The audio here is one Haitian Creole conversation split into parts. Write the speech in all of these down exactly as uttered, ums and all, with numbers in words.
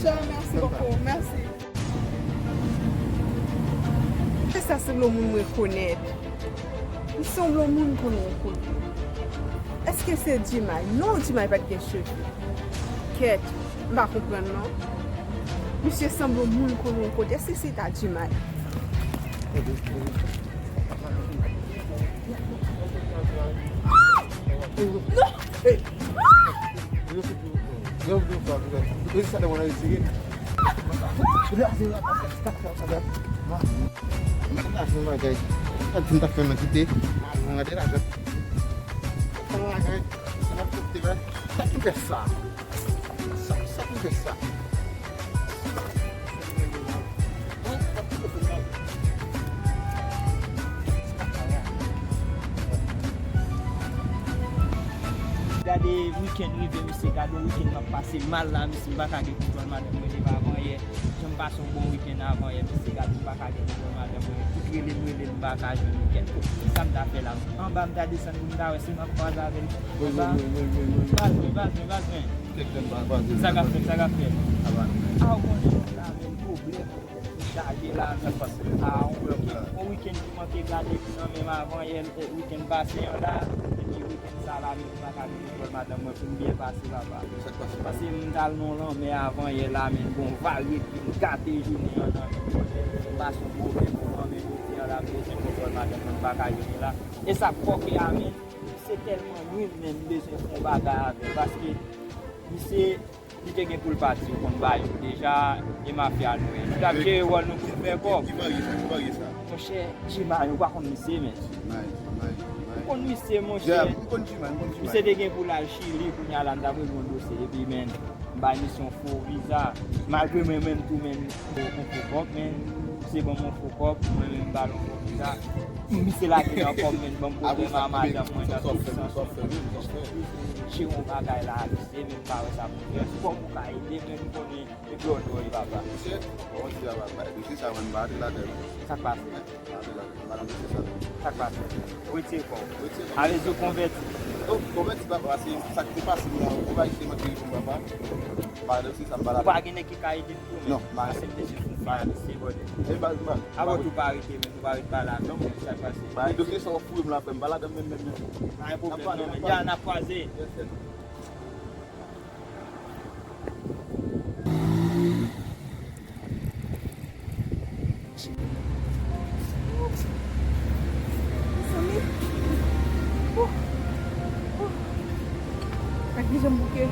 Tchao, merci beaucoup. Merci. Mesye sa sanble yon moun mwen konèt. Li sanble yon moun m konn rankontre. Èske se Djimay? Non, Djimay pa t gen cheve. Kèt, m pa konprann non. Misye sanble yon moun m konn rankontre. Èske se ta Djimay? Non! Gade wikenn rive, mesye, gade yon wikenn m ap pase mal la, mesye, m pa ka gen kontwòl madanm mwen depi avanyè. Jan m pase yon bon wikenn avanyè, mesye, gade m pa ka gen kontwòl madanm mwen. Tout rele m, rele m, m pa ka jwenn li. Kèt kote, sa m ta fè la? Anba m ta desann pou m ta wè si m ap kwaze avè l. Anba. Baz mwen, baz mwen, baz mwen. Sa k ap fèt, sa k ap fèt? A, ou konnen, la, men pwoblèm. Chaje la, men. A, yon wikenn, yon wikenn ki manke gade nan menm avanyè, e, wikenn pase an la, epi wikenn sa la, men m pa ka gen kontwòl madanm mwen pou m byen pase, papa. Paske m t al nan lanmè avanyè la, men gon vag epi m gate jounen an nan men m pase yon pwoblèm pou mwen, men jodi an la, m bezwen kontwòl madanm mwen, m pa ka jwenn li la. E sa k fòke a, men, se tèlman lwen, men m bezwen fè yon bagay avè l, paske misye Li te gen pou l pati, ou konn bagay yo deja, e mafya nou ye. Nou t ap jere wòl nou pou n fè kòb. Ki marye sa? Ki marye sa? Monchè, Djimay, ou pa konn misye, men. Djimay, Djimay, Djimay. Ou konn misye, monchè. Yeah, m konn Djimay, m konn Djimay. Misye te gen pou l al Chili, kounye a la, n t ap regle yon dosye. Epi, men, m bay misye yon fo viza. Malgre mwen menm tou, men, yon fo kòb, men, misye ban m yon fo kòb, mwen menm, m ba l yon fo viza. Misye lage nan kò m, men, ban m pwoblèm a madanm mwen nan tout sans. Jere yon bagay la, misye, men, m pa wè sa pou fè. Si kòm ou ka ede, men m konnen e dlo dlo e papa. Mesye, bon, ti a papa, dosye sa mwen m pa antre ladan l. Sa k pase? M pa antre ladan l, m pa nan dosye sa. Sa k pase? Retire kò w. Retire kò m. Ale di w konvèti. Non, konvèti papa, se sa k te pase m nan, ou pa ki te manke reponn papa. M pa nan dosye sa, m pa ladan l. Ou pa gen nèg ki ka ede m tou, men. Non, m pa. Pase m te jis m fè misye bòdè. E m pa, m pa. Avan tou pa rete, men tou pa ret pale avè m, sa k pase? Ba, dosye sa w ap foure m la, frè m, m pa ladan l menm, menm, menm. Pa gen pwoblèm, non, men. Ya, n ap kwaze. Yes, yes. Mezanmi. Ouh. Ouh. Gad kijan m bouke.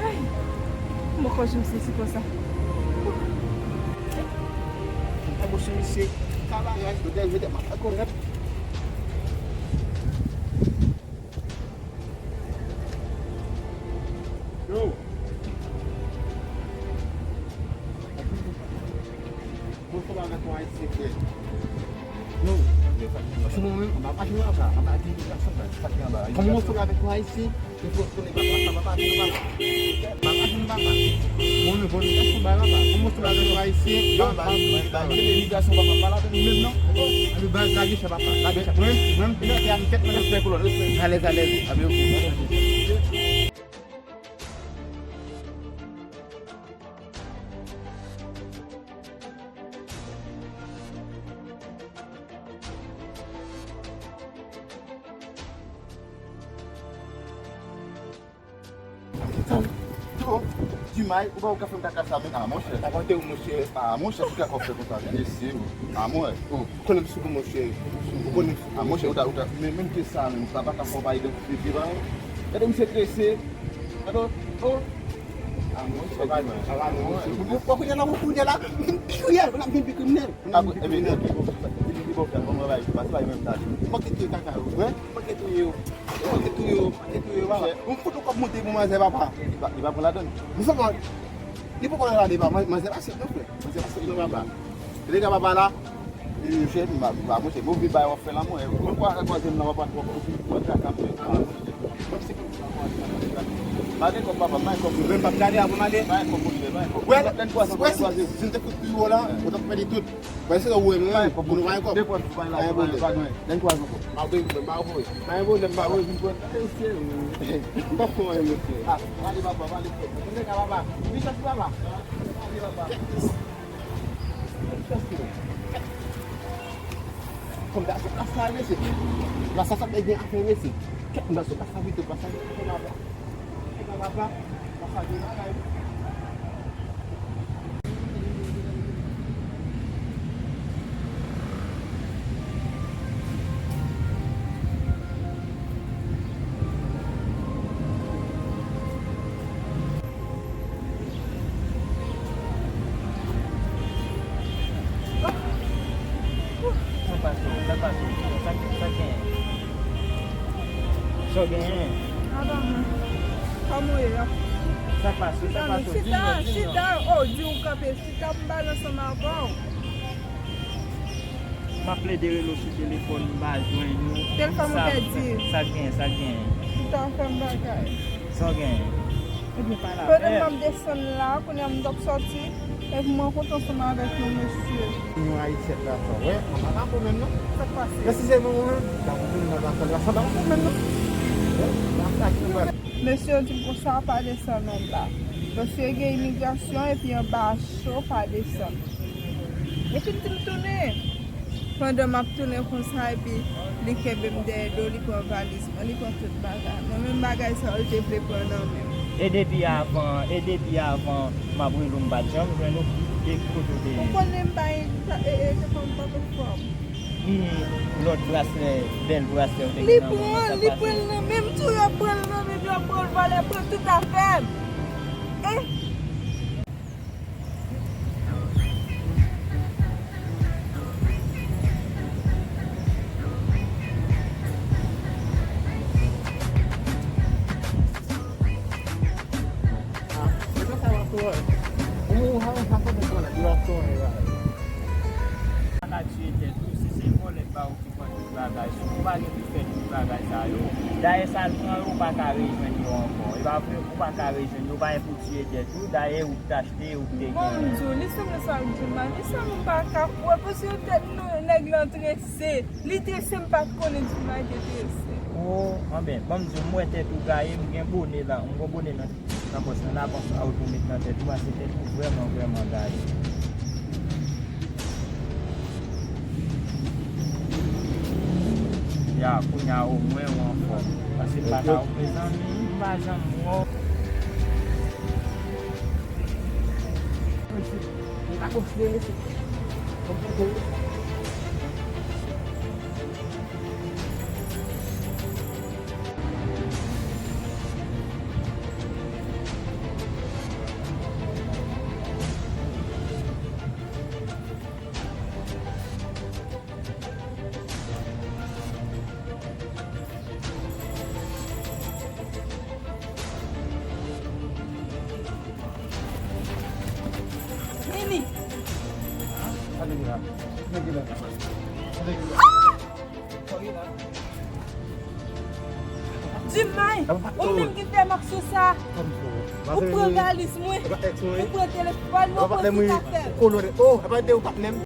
Ay. Mwen kwè jan m sezi konsa. Ouh. Ay, monchè, misye. Kabaraj, mwen te mete m ak kònèt. Yo. Mwen fè bagay pou Ayisyen fè. Yo. Sou mwen menm, anba machin nan sa, anba di sa, sa ki anba. Kòman mwen fè bagay pou Ayisyen? Fò tounen papa, papa, tounen papa. Papa, tounen papa. Bon, nou, bon, nou, gason, bay papa. Kòman se la, gason ayisyen? Yo, bay, bay, bay, imigrasyon, papa, pa la, nou menm, non? Epi, bay, lage chay, papa, lage chay. Mwen, mwen, mwen, te a tèt, mwen. Respè, kolòn, respè. Alèz, alèz. A, byen, ok. Yo, Dumay, ou pa ou ka fè m kaka sa menm? A, monchè. Sa pa te ou, monchè. A, monchè, ki kaka w fè konsa, mesye? A, mwen. Konnen m sou pou monchè. Ou konnen m sou pou monchè. A, monchè, ou ta, ou ta, men, menm ke sa, menm, sa pa ka fè w pa idantifye pye pa w. Gade misye trese. Gade, oh. A, monchè, sa va, sa va, monchè. Ou, ou, ou, kounye la, ou, kounye la, m pi kriminèl, ou la m vin pi kriminèl. Apre, ebyen, li, li, li bon fè, bon travay, pase la, menm sa. Manke touye kaka yo. Wi. Manke touye yo. Manke touye yo, manke touye yo, papa. Bon, foto kòb monte pou manzè, papa. Li pa, li pa pran ladann. Li poko nan lade, papa. Manzè pa sot non, frè. Manzè pa sot non, papa. Lè papa la, monchè, m pa, m pa, monchè, move bagay w ap fè la, mwen. Mwen kwa, kwaze m nan, w ap, w ap, w ap, w ap, w ap, w ap, w ap, w ap, Pa gen kòb, papa, pa gen kòb. Mwen m p ap gade apre m ale. Pa gen kòb, monchè, pa gen kòb. Wè, lè n kwaze, wè, lè n kwaze. Si, si m te fout pi wo la, ou t ap pèdi tout. Wè, se sa ou wè m, pa gen kòb, pou nou pa gen kòb. Depi w bay la, pa gen, pa gen. Lè n kwaze ankò. M ap vin pran, m pa voye. Pa gen pwoblèm, m pa voye, vin pran. Mesye, m p ap fè anyen, mesye. A, pale, papa, pale, frè. Mwen te ka, papa. Vin chèche, papa. Pale, papa. Konn gason ka sa mesye. La sa sa gen afè mesye. Kèt gason ka sa vite pa sa gen afè la. Papa, papa, papa, gen bagay. Sa pase w? Sa pase w? Sa, sa genyen? Sa w genyen? Apa mwen. Kòman w ye? Sa pase w? Sa pase w? Di m non, di m non. Chita, chita, oh, di w kanpe, chita, m pale ansanm avè w. M ap plede rele w sou telefòn, m pa jwenn ou. Telefòn ou pèdi. Sa gen, sa gen. Ou ta fè m bagay. Sa gen. Ebyen, pa la. Pandan m ap desann la, kounye a m t ap sòti, epi m rankontre ansanm avèk yon mesye. Yon Ayisyen la, sa, wè, mwen pa ka pwoblèm non. Sa k pase? Mèsi, se mwen, mwen, la, mwen, mwen, la, sa pa pwoblèm non. Wè, mwen ap ak nou bagay. Mesye yo di m konsa, pa desann anba. Mesye gen imigrasyon, epi anba cho, pa desann. Epi l di m tounen. Pandan m ap tounen konsa, epi li kenbe m dèyè do, li pran valiz mwen, li pran tout bagay mwen. Menm bagay sa yo, l te vle pran nan men m. E depi avan, e depi avan, m ap rele w, m pa t janm jwenn ou. E ki kote w te ye? Ou konnen m pa, e, e, e, te fè m pa t anfòm. Ni lòt braslè, bèl braslè ou te gen nan men w, sa pase? Li pran l, li pran l nan men m, tou yo pran l nan men m, yo pran l vòlè, pran tout afè m. E pa ka tiye tèt ou, si se vòlè ba ou ki pran tout bagay sou ou, pa gen pou fè tout bagay sa yo. Dayè sa l pran yo, ou pa ka rejwenn yo ankò. E pa vre, ou pa ka rejwenn yo, pa gen pou tiye tèt ou, dayè ou k t achte, ou k te genyen. Bon, m di w, li sanble sa l di m la, li sanble m pa ka kwè, paske tèt nou, nèg lan trese, li trese, m pa t konnen di m la te trese. O, anben, ban m di w, m wè tèt ou gaye, m gen bone la, m gon bone nan, nan pòch mwen la, ban m sa ou tou met nan tèt ou, paske tèt ou vrèman, vrèman gaye. Ya, kounye a omwen ou anfòm. Paske m pa ka wè w, mezanmi, m pa janm wè w. Mesye, m pa konsidere mesye. Nini! Sa te gen la? Sa te gen la? Sa te gen la? Ah! Sa te gen la? Di may, ou menm ki fè m aksyon sa. Ou pran valiz mwen, ou pran telefòn mwen, ou pran ti afè m. Oh, apa de ou patnè m?